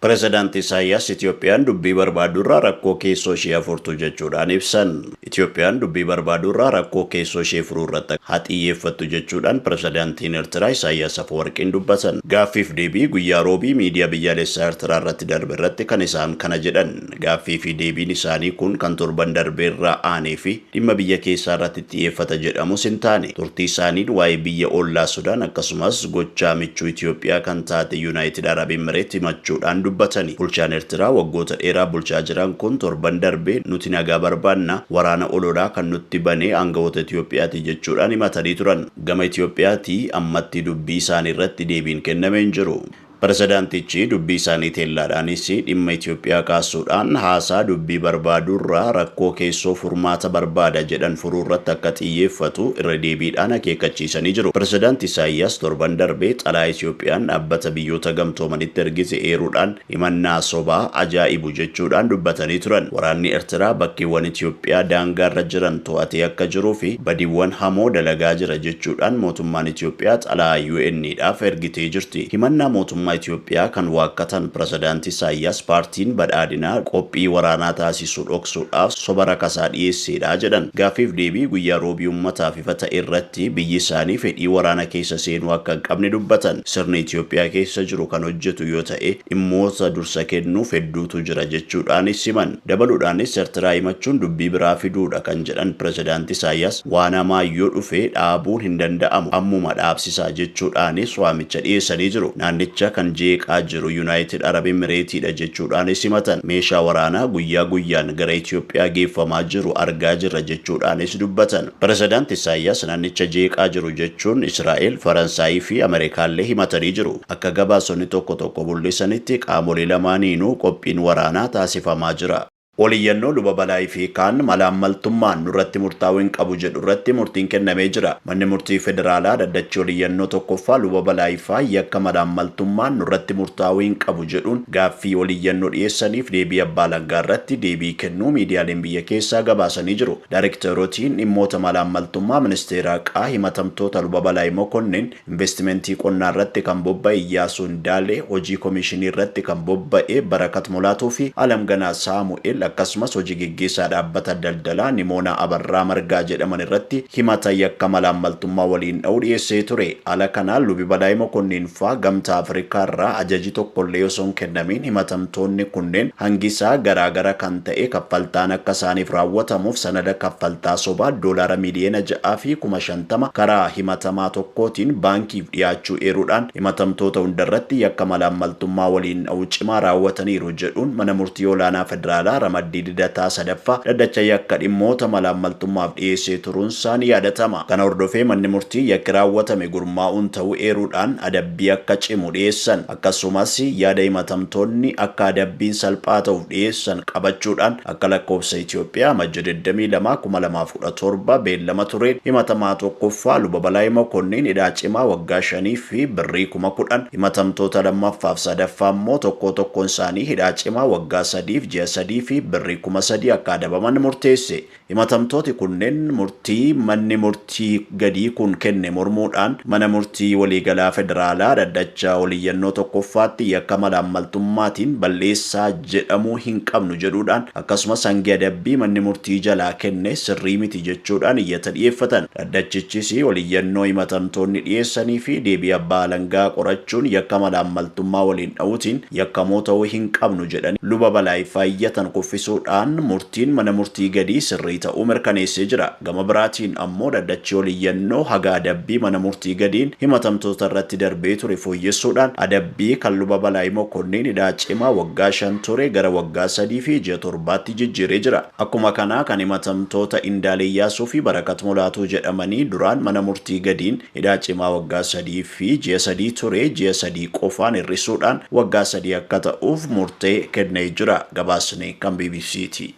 Pirezidaanti Isaayyaas Itiyoophiyaan dubbii barbaadurraa rakkoo keessoo ishee afurtu jechuudhaan ibsan. Itiyoophiyaan dubbii barbaadurraa rakkoo keessoo ishee furuu irratti haa xiyyeeffattu jechuudhaan pirezidaantiin Eertiraa Isaayyaas Afawarqiin dubbatan. Gaaffiif deebii guyyaa roobii miidiyaa biyyaalessaa Eertiraa irratti darbe irratti kan isaan kana jedhan. Gaaffii fi deebiin isaanii kun kan torban darbe irraa aanee fi dhimma biyya keessaa irratti xiyyeeffata jedhamus hin taane. Turtii isaaniin waa'ee biyya ollaa Sudaan akkasumas gochaa michuu Itiyoophiyaa kan taate Yuunaayitid Arab Imireet himachuudhaan dubbatani. Bulchaan Eertiraa waggoota dheeraa bulchaa jiran kun torban darbe nuti nagaa barbaanna, waraana ololaa kan nutti bane aangawoota Itiyoophiyaati jechuudhaan himatanii turan. Gama Itiyoophiyaati ammatti dubbii isaanii irratti deebiin kenname hin jiru. Pirezidaantichi dubbii isaanii teellaadhaanis dhimma Itiyoophiyaa kaasuudhaan haasaa dubbii barbaadurraa rakkoo keessoo furmaata barbaada jedhan furuu irratti akka xiyyeeffatu irra deebiidhaan akeekkachiisanii jiru. Pirezidaanti Isaayyaas torban darbee xalaa Itiyoophiyaan dhaabbata biyyoota gamtoomanitti ergite eeruudhaan himannaa sobaa ajaa'ibu jechuudhaan dubbatanii turan. Waraanni Eertiraa bakkeewwan Itiyoophiyaa daangaarra jiran to'atee akka jiruu fi badiiwwan hamoo dalagaa jira jechuudhaan mootummaan Itiyoophiyaa xalaa UN'dhaaf ergitee jirti. Himannaa mootummaa Itiyoophiyaa kan waakkatan pirezidaanti Isaayyaas paartiin badhaadhinaa qophii waraanaa taasisuu dhoksuudhaaf soba rakasaa dhiyeesseedha jedhan. Gaaffiif deebii guyyaa roobii uummataaf ifa ta'e irratti biyyi isaanii fedhii waraana keessa seenuu akka hin qabne dubbatan. Sirni Itiyoophiyaa keessa jiru kan hojjetu yoo ta'e dhimmoota dursa kennuuf hedduutu jira jechuudhaanis himan. Dabaluudhaanis Eertiraa himachuun dubbii biraa fiduudha kan jedhan pirezidaanti Isaayyaas waan hamaa yoo dhufe dhaabuun hin danda'amu ammuma dhaabsisaa jechuudhaanis waamicha dhiyeessanii jiru. Naannicha kan jeeqaa jiru Yuunaayitid Arab Imireetiidha jechuudhaanis himatan. Meeshaa waraanaa guyyaa guyyaan gara Itiyoophiyaa geeffamaa jiru argaa jirra jechuudhaanis dubbatan. Pirezidaanti Isaayyaas naannicha jeeqaa jiru jechuun Israa'el, Faransaayii fi Ameerikaallee himatanii jiru. Akka gabaasonni tokko tokko mul'isanitti qaamolee lamaaniinuu qophiin waraanaa taasifamaa jira. Oliyyannoo luba Balaayii fi kaan malaammaltummaan nurratti murtaa'uu hin qabu jedhu irratti murtiin kennamee jira. Manni murtii federaalaa dhaddachi oliyyannoo tokkoffaa luba Balaayii faa yakka malaammaltummaan nurratti murtaa'uu hin qabu jedhuun gaaffii oliyyannoo dhiyeessaniif deebii abbaa alangaa irratti deebii kennuu miidiyaaleen biyya keessaa gabaasanii jiru. Daayirektarootiin dhimmoota malaammaltummaa ministeera haqaa himatamtoota luba Balaayii Mokonnin investimentii qonnaa irratti kan bobba'e Iyyaasuu Indaalee, hojii komishinii irratti kan bobba'e Barakat Mulaatuu fi Alamganaa Saamu'eel akkasumas hojii geggeessaa dhaabbata daldalaa Nimoonaa Abarraa Margaa jedhaman irratti himata yakka malaammaltummaa waliin dha'uu dhiyeessee ture. Ala kanaan lubi Balaayii Mokonnin faa gamtaa Afrikaa irraa ajaji tokkollee osoo hin kennamiin himatamtoonni kunneen hangisaa garaagara kan ta'e kaffaltaan akka isaaniif raawwatamuuf sanada kaffaltaa sobaa doolaara miliyoona 6,50,000 karaa himatamaa tokkootiin baankiif dhiyaachuu eeruudhaan himatamtoota hundarratti yakka malaammaltummaa waliin dha'uu cimaa raawwataniiru jedhuun mana murtii olaanaa federaalaa ramaddii didataa sadaffaa dhaddacha yakka dhimmoota malaammaltummaaf dhiyeessee turuun isaa ni yaadatama. Kana hordofee manni murtii yakki raawwatame gurmaa'uun ta'uu eeruudhaan adabbii akka cimu dhiyeessan. Akkasumas yaada himatamtoonni akka adabbiin salphaa ta'uuf dhiyeessan qabachuudhaan akka lakkoofsa Itiyoophiyaa Amajja 22 2017 beellama tureen himatamaa tokkoffaa luba Balaayii Mokonnin hidhaa cimaa waggaa 5 fi birrii 10,000, himatamtoota lammaffaaf sadaffaa immoo tokko tokkoon isaanii hidhaa cimaa waggaa 3 fi ji'a 3 fi birrii 3,000 akka adabaman murteesse. Himatamtooti kunneen murtii manni murtii gadii kun kenne mormuudhaan mana murtii waliigalaa federaalaa dhaddacha oliyyannoo tokkoffaatti yakka malaammaltummaatiin balleessaa jedhamuu hin qabnu jedhuudhaan akkasumas hangi adabbii manni murtii jalaa kenne sirrii miti jechuudhaan iyyata dhiyeeffatan. Dhaddachichis oliyyannoo himatamtoonni dhiyeessanii fi deebii abbaa alangaa qorachuun yakka malaammaltummaa waliin dha'uutiin yakkamoo ta'uu hin qabnu jedhanii luba Balaayii iyyatan kuffisuudhaan murtiin mana murtii gadii sirrii ta'uu mirkaneessee jira. Gama biraatiin ammoo dhaddachi oliyyannoo haga adabbii mana murtii gadiin himatamtoota irratti darbee ture fooyyessuudhaan adabbii kan luba Balaayii Mokonnin hidhaa cimaa waggaa 5 ture gara waggaa 3 fi ji'a 7tti jijjiiree jira. Akkuma kanaa kan himatamtoota Indaalee Iyyaasuu fi Barakat Mulaatuu jedhamanii duraan mana murtii gadiin hidhaa cimaa waggaa 3 fi ji'a 3 ture ji'a 3 qofaan hir'isuudhaan waggaa 3 akka ta'uuf murtee kennee jira. Gabaasni kan BBCti.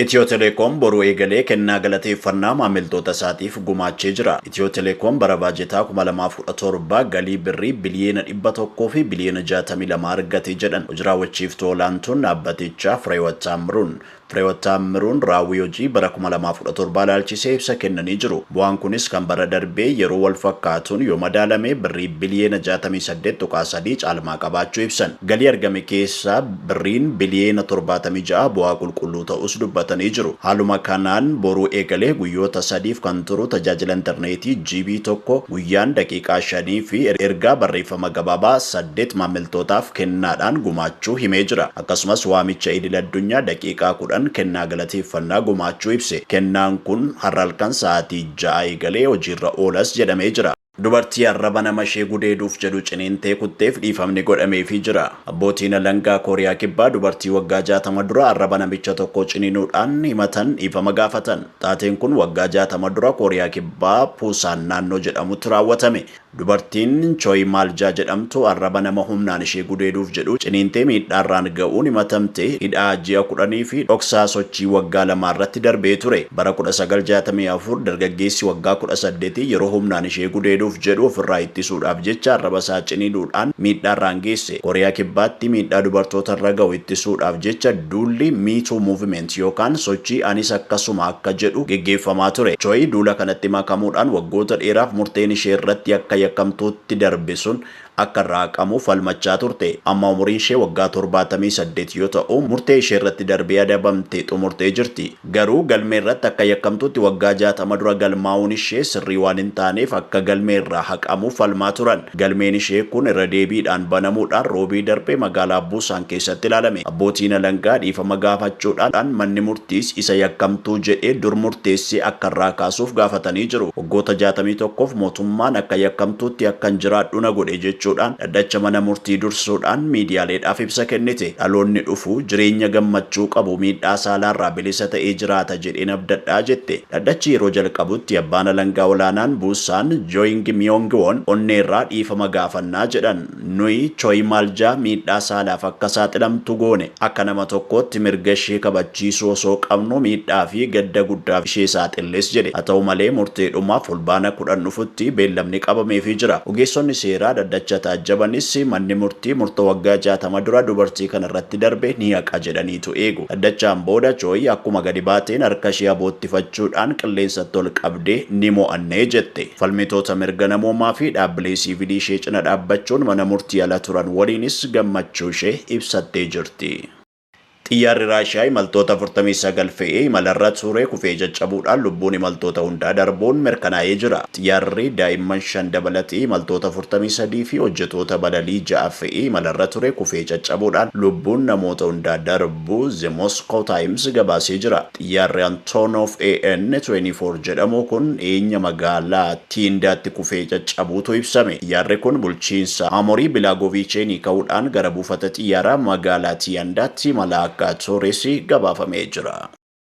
Itiyoo Telekoom boruu eegalee kennaa galateeffannaa maamiltoota isaatiif gumaachee jira. Itiyoo Telekoom bara baajetaa 2017 galii birrii biliyoona 100 fi biliyoona 62 argate jedhan hojii raawwachiiftuu olaantuun dhaabbatichaa Fireewoot Taammiruun. Fireewoot Taammiruun raawwii hojii bara 2017 ilaalchisee ibsa kennanii jiru. Bu'aan kunis kan bara darbee yeroo wal fakkaatuun yoo madaalame birrii biliyeena 68.3 caalmaa qabaachuu ibsan. Galii argame keessaa birriin biliyeena 76 bu'aa qulqulluu ta'us dubbatanii jiru. Haaluma kanaan boruu eegalee guyyoota sadiif kan turu tajaajila intarneetii GB 1 guyyaan daqiiqaa 5 fi ergaa barreeffama gabaabaa 8 maamiltootaaf kennaadhaan gumaachuu himee jira. Akkasumas waamicha idil addunyaa daqiiqaa 10 kennaa galateeffannaa gumaachuu ibse. Kennaan kun har'a halkan sa'aatii 6 eegalee hojiirra oolas jedhamee jira. Dubartii arraba nama ishee gudeeduuf jedhu ciniintee kutteef dhiifamni godhameefii jira. Abbootiin alangaa Kooriyaa Kibbaa dubartii waggaa 60 dura arraba namicha tokko ciniinuudhaan himatan dhiifama gaafatan. Taateen kun waggaa 60 dura Kooriyaa Kibbaa Puusaan naannoo jedhamutti raawwatame. Dubartiin Choi Maaljaa jedhamtu arraba nama humnaan ishee gudeeduuf jedhu ciniintee miidhaarraan ga'uun himatamte hidhaa ji'a 10 fi dhoksaa sochii waggaa 2 irratti darbee ture. Bara 1964 dargaggeessi waggaa 18 yeroo humnaan ishee gudeeduuf jedhu ofirraa ittisuudhaaf jecha arraba isaa ciniinuudhaan miidhaarraan geesse. Kooriyaa Kibbaatti miidhaa dubartoota irra ga'u ittisuudhaaf jecha duulli Me Too Movement yookaan sochii anis akkasuma akka jedhu geggeeffamaa ture. Choi duula kanatti makamuudhaan waggoota dheeraaf murteen ishee irratti akka yakkamtuutti darbe sun akka irraa haqamu falmachaa turte. Amma umuriin ishee waggaa 78 yoo ta'u, murtee ishee irratti darbee adabamte xumurtee jirti. Garuu galmee irratti akka yakkamtuutti waggaa 60 dura galmaa'uun ishee sirrii waan hin taaneef akka galmee irraa haqamuuf falmaa turan. Galmeen ishee kun irra deebiidhaan banamuudhaan roobii darbe magaalaa Buusaan keessatti ilaalame. Abbootiin alangaa dhiifama gaafachuudhaan manni murtiis isa yakkamtuu jedhee dur murteessee akka irraa kaasuuf gaafatanii jiru. Waggoota 61f mootummaan akka yakkamtuutti akkan jiraadhu na godhe jechuudhaan dhaddacha mana murtii dursuudhaan miidiyaaleedhaaf ibsa kennite. Dhaloonni dhufu jireenya gammachuu qabu miidhaa saalaarraa bilisa ta'ee jiraata jedheen abdadhaa jette. Dhaddachi yeroo jalqabutti abbaan alangaa olaanaan Buusaan Joing Miyongiwoon onneerraa dhiifama gaafannaa jedhan. Nuyi Choi Maaljaa miidhaa saalaaf akka saaxilamtu goone. Akka nama tokkootti mirga ishee kabachiisuu osoo qabnu miidhaa fi gadda guddaaf ishee saaxilles jedhe. Haa ta'u malee murteedhumaaf Fulbaana 10 dhufutti beellamni qabameefii jira. Ogeessonni seeraa dhaddacha taajjabanis manni murtii murtoo waggaa 60 dura dubartii kana irratti darbe ni haqa jedhaniitu eegu. Dhaddachaan booda Choi akkuma gadi baateen harka ishee aboottifachuudhaan qilleensatti ol qabdee ni mo'annee jette. Falmitoota mirga namoomaa fi dhaabbilee siivilii ishee cina dhaabbachuun mana murtii ala turan waliinis gammachuu ishee ibsattee jirti. Xiyyaarri Raashiyaa imaltoota 49 fe'ee imalarra ture kufee caccabuudhaan lubbuun imaltoota hundaa darbuun mirkanaa'ee jira. Xiyyaarri daa'imman 5 dabalatee imaltoota 43 fi hojjetoota balalii 6 fe'ee imalarra ture kufee caccabuudhaan lubbuun namoota hundaa darbuu The Moscow Times gabaasee jira. Xiyyaarri Antonov AN-24 jedhamu kun dhiyeenya magaalaa Tiindaatti kufee caccabuutu ibsame. Xiyyaarri kun bulchiinsa Amorii Bilaagovicheenii ka'uudhaan gara buufata xiyyaaraa magaalaa Tiyandaatti imalaa akka tures gabaafamee jira.